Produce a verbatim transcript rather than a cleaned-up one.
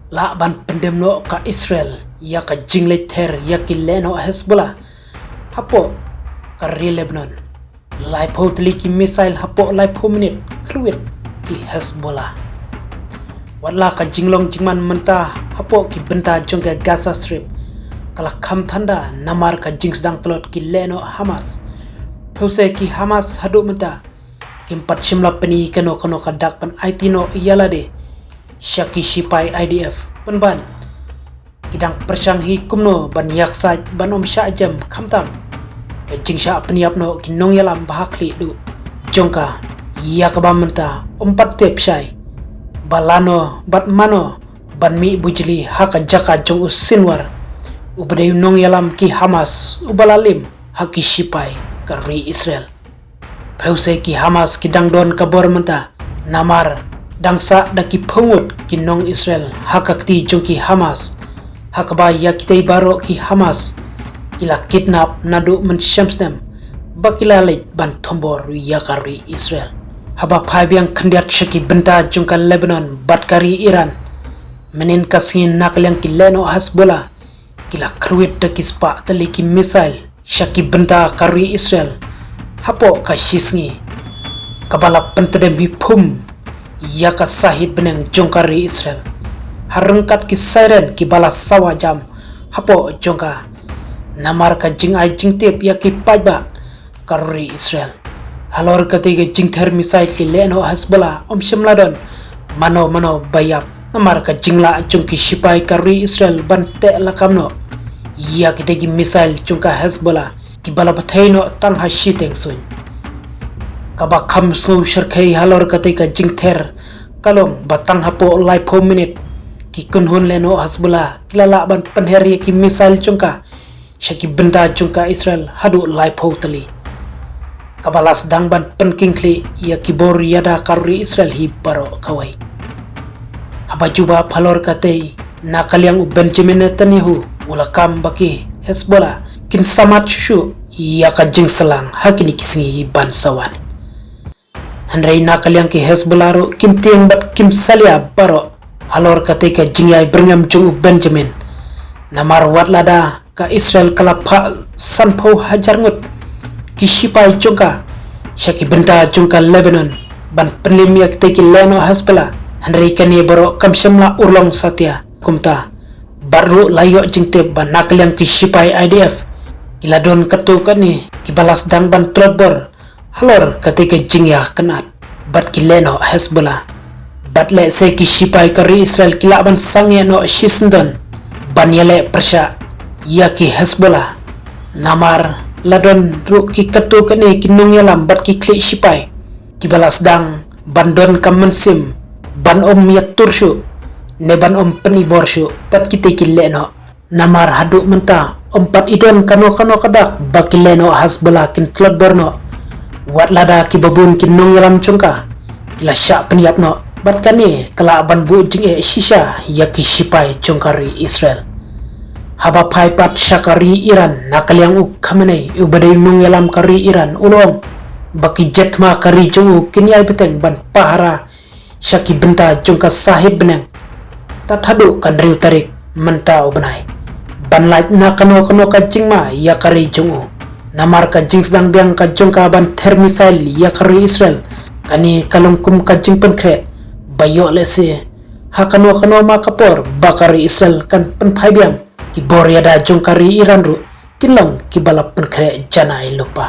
Lah ban pyndem noh ka Israel ïa ka jingleit ther ïa ki lehnoh Hezbollah hapoh ka ri Lebanon. Laiphew tylli ki missile hapoh laiphew minit, kyrwit ki Hezbollah. Watla ka jinglong jingman mynta hapoh ki bynta jong ka Gaza Strip ka la kham thanda namar ka jingsdang tlot ki lehnoh Hamas. Phew se ki Hamas haduh mynta kim pat shym la pyni kano kano ka dak ban aiti noh ïa lade sha ki shipai I D F. Pynban ki dang pyrshang hi kumno ban ïaksaid ban ym shah jem, khamtam ka jingshah pynïap noh ki nongïalam ba ha khlieh duh jong ka ïa kaba mynta ym pat tip shai ba lano bad mano ban mih bujli ha ka jaka jong u Sinwar, uba dei u nongïalam ki Hamas uba la lim ha ki shipai ka ri Israel. Phew se ki Hamas ki dang don ka bor mynta namar dang sah da ki phew ngut ki nong Israel ha ka kti jong ki Hamas, ha kaba ïa kitei baroh ki Hamas ki la kidnap naduh mynshem snem ba ki la leit ban thombor ïa ka ri Israel. Haba phai biang khyndiat sha ki bynta jong ka Lebanon bad ka ri Iran, mynhynnin ka sngi na ka liang ki lehnoh Hezbollah ki la kyrwit da ki spah tylli ki missile sha ki bynta ka ri Israel hapoh ka shisngi, kaba la pyntdem hi phum ïa ka sahit bneng jong ka ri Israel ha ryngkat ki siren kiba la sawa jam hapoh jong ka, namar ka jingai jingtip ïa ki paidbah ka ri Israel. Halor katei ka jingther missile ki lehnoh Hezbollah, ym shym la don mano mano ba ïap namar ka jinglah jong ki shipai ka ri Israel ban teh lakam noh ïa kitei ki missile jong ka Hezbollah kiba la bthei noh tang ha shiteng suiñ. Kaba kham sngew shyrkhei halor katei ka jingther ka long ba tang hapoh laiphew minit ki kynhun lehnoh Hezbollah ki la lah ban pynher ïa ki missile jong ka sha ki bynta jong ka Israel haduh laiphew tylli, kaba la sdang ban pynkyngkhlieh ïa ki bor ïada ka ri Israel hi baroh kawei. Haba jubab halor katei, na ka liang u Benjamin Netanyahu u la kam ba ki Hezbollah kin samat shuh shuh ïa ka jingsalang ha kine ki sngi hi ban sa wan. Hynrei na ka liang ki Hezbollah ruh kim tieng bad kim salia baroh halor katei ka jingïai byrngem jong u Benjamin, namar wat lada ka Israel ka la phah sanphew hajar ngut ki shipai jong ka sha ki bynta jong ka Lebanon ban pynlim ïa kitei ki lehnoh Hezbollah, hynrei kane baroh kam shym la urlong satia. Kumta bad ruh la ïoh jingtip ba na ka liang ki shipai I D F ki la don katto katne kiba la sdang ban tlot bor halor katei ka jingïakynad bad ki lehnoh Hezbollah. Bad lehse ki shipai ka ri Israel ki lah ban sangeh noh shisyndon ban ïaleh pyrshah ïa ki Hezbollah, namar la don ruh ki katto katne ki nongïalam bad ki khlieh shipai kiba la sdang ban don ka mynsiem ban ym ïatur shuh ne ban ym pynibor shuh bad kitei ki lehnoh. Namar haduh mynta ym pat i don kano kano ka dak ba ki lehnoh Hezbollah kin tlot bor noh, wat lada kiba bun ki nongïalam jong ka ki la shah pynïap noh. Bad kane ka lah ban buh jingeh shisha ïa ki shipai jong ka ri Israel. Haba phai pat sha ka ri Iran, na ka liang u Khamenei uba dei u nongïalam ka ri Iran u la ong ba ki jet thma ka ri jong u kin ïai bteng ban pahara sha ki bynta jong ka sahit bneng tad haduh ka hynriew tarik mynta u bnai, ban lait na kano kano ka jingma ïa ka ri jong u. Namar ka jingsdang biang ka jong ka ban ther missile ïa ka ri Israel, kane ka long kum ka jingpynkhreh ba ïoh lehse ha kano kano ma ka por ba ka ri Israel kan pynphai biang, ki bor ïada jong ka ri Iran ruh kin long kiba la pynkhreh janai lypa.